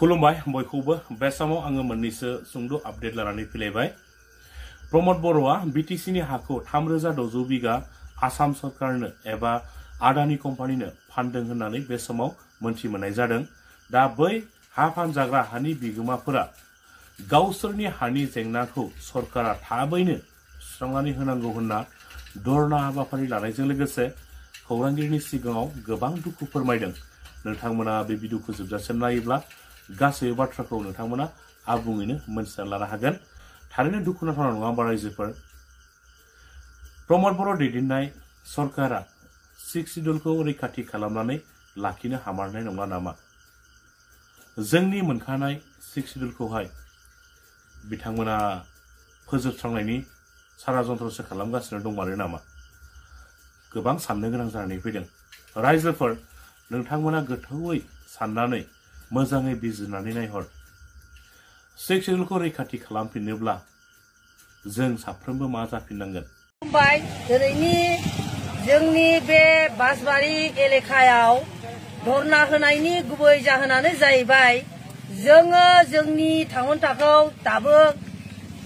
खुलुमबाय बयखौबो बे समाव आङो मोननैसो सुंद' आपडेट लानानै फैलायबाय। प्रमद बर'आ बिटिसिनि हाखौ 3600 बिगा आसाम सरकारनो एबा आदानि कम्पानिनो फानदों होननानै बे समाव मोनथि मोननाय जादों। दा बै हा फानजाग्रा हानि बिगोमाफोरा गावसोरनि हानि जेंनाखौ सरकारा थाबैनो सुस्रांनानै होनांगौ होनना धरना हाबाफारि लानायजों लोगोसे खौरांगिरिनि सिगाङाव गोबां दुखु फोरमायदों। नोंथांमोना बे भिडिअखौ जोबजासिम नायोब्ला गासै बाथ्राखौ नोंथांमोना आबुङैनो मोनथिना लानो हागोन। थारैनो दुखुनांथाव नङा होमबा रायजोफोर? प्रमद बर' दैदेननाय सरकारा 6 सिड्युलखौ रैखाथि खालामनानै लाखिनो हामारनाय नङा नामा? जोंनि मोनखानाय 6 सिड्युलखौहाय बिथांमोना फोजोबस्रांनायनि साराजन्त्रसो खालामगासिनो दंमारो नामा? गोबां साननो गोनां जानानै फैदों। रायजोफोर, नोंथांमोना गोथौयै साननानै मोजाङै बिजिरनानै नायहर। 6 सिड्युलखौ रैखाथि खालामफिननोब्ला जों साफ्रोमबो मा जाफिननांगोन? दिनैनि जोंनि बे बासबारि एलेकायाव धरना होनायनि गुबै जाहोनानो जाहैबाय जोङो जोंनि थामोनथाखौ दाबो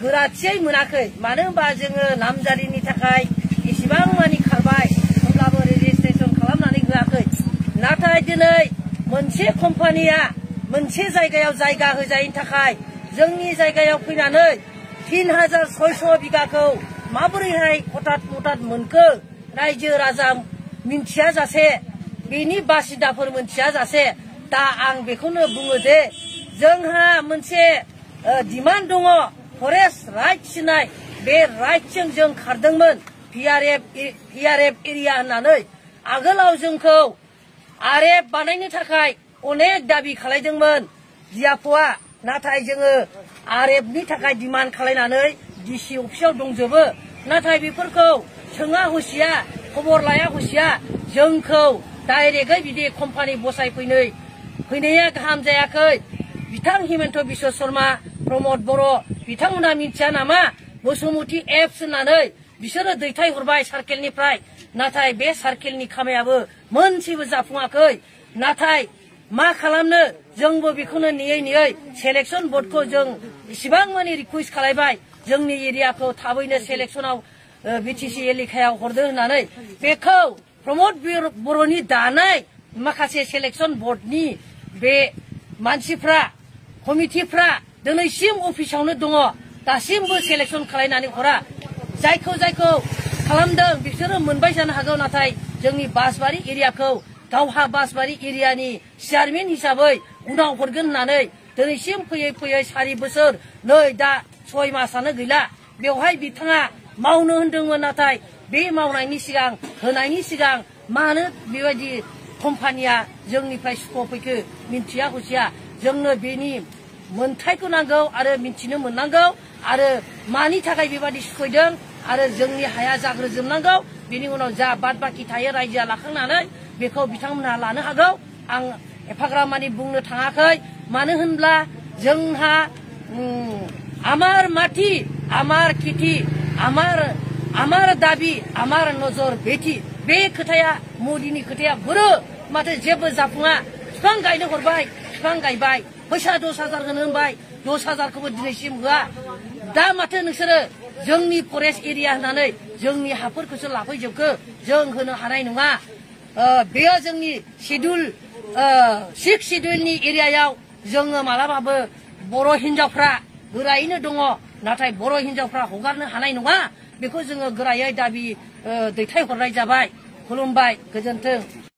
गोराथियै मोनाखै। मानो होनबा जोङो नामजारिनि थाखाय इसेबां मानि खारबाय, अब्लाबो रेजिस्ट्रेसन खालामनानै होआखै। नाथाय दिनै मोनसे कम्पानिया मोनसे जायगायाव जायगा होजायैनि थाखाय जोंनि जायगायाव फैनानै 3600 बिगाखौ माबोरैहाय हठात मथात मोनखो रायजो राजा मिन्थिया जासे, बेनि बासिन्दाफोर मिन्थिया जासे। दा आं बेखौनो बुङो जे जोंहा मोनसे डिमान्ड दङ, फरेस्ट राइट्स होननाय। बे राइट्सजों जों खारदोंमोन PRF एरिया होननानै। आगोलाव जोंखौ RF बानायनो थाखाय अनेक दाबि खालायदोंमोन जियाफआ। नाथाय जोङो RFनि थाखाय डिमान्ड खालायनानै DC अफिसाव दंजोबो। नाथाय बेफोरखौ सोङा हसिया, खबर लाया हसिया जोंखौ डाइरेक्टयै बिदि कम्पानि फैनाया गाहाम जायाखै। बिथां हिमन्त बिश्व शर्मा, प्रमद बर' बिथांमोना मिन्थिया नामा? बसुमती एप्स होननानै बिसोरो दैथायहरबाय सार्केलनिफ्राय। नाथाय बे सार्केलनि खामानियाबो मोनसेबो जाफुङाखै। नाथाय मा खालामनो, जोंबो बेखौनो नेयै नेयै सेलेक्सन बर्डखौ जों इसेबां मानि रिकुवेस्ट खालायबाय जोंनि एरियाखौ थाबैनो सेलेक्सनाव बिटिसि एलेकायाव हरदो होननानै। बेखौ प्रमद बर'नि दानाय माखासे सेलेक्सन बर्डनि बे मानसिफ्रा, कमिटिफ्रा दिनैसिम अफिसावनो दङ, दासिमबो सेलेक्सन खालायनानै हरा। जायखौ खालामदों बिसोरो मोनबाय जानो हागौ। नाथाय जोंनि बासबारि एरियाखौ दावहा बासबारि एरियानि चेयारमेन हिसाबै उनाव हरगोन होननानै दिनैसिम फैयै 4 बोसोर, नै दा 6 मासानो गैला। बेवहाय बिथाङा मावनो होनदोंमोन। नाथाय बे मावनायनि सिगां, होनायनि सिगां मानो बेबायदि कम्पानिया जोंनिफ्राय सुख' फैखो मिन्थिया हसिया। जोंनो बेनि मोनथायखौ नांगौ आरो मिन्थिनो मोननांगौ, आरो मानि थाखाय बेबायदि सुख'दों, आरो जोंनि हाया जाग्रोजोबनांगौ। बेनि उनाव जा बाद बाखि थायो रायजोआ लाखांनानै बेखौ बिथांमोनहा लानो हागौ। आं एफाग्राब मानि बुंनो थाङाखै। मानो होनब्ला जोंहा आमार माटी, आमार खेथि, आमार दाबि, आमार नजर बेथि। बे खोथाया मोदीनि खोथाया बोरो माथो जेबो जाफुङा। बिफां गायनो हरबाय, बिफां गायबाय, फैसा 10,000 होनो होनबाय, 10,000खौबो दिनैसिम होआ। दा माथो नोंसोरो जोंनि फरेस्ट एरिया होननानै जोंनि हाफोरखौसो लाफैजोबखो? जों होनो हानाय नङा। बेयो जोंनि 6 सिड्युलनि एरियायाव जोङो मालाबाबो बर' हिनजावफ्रा गोरायैनो दङ। नाथाय बर' हिनजावफ्रा हगारनो हानाय नङा। बेखौ जोङो गोरायै दाबि दैथायहरनाय जाबाय। खुलुमबाय, गोजोन्थों।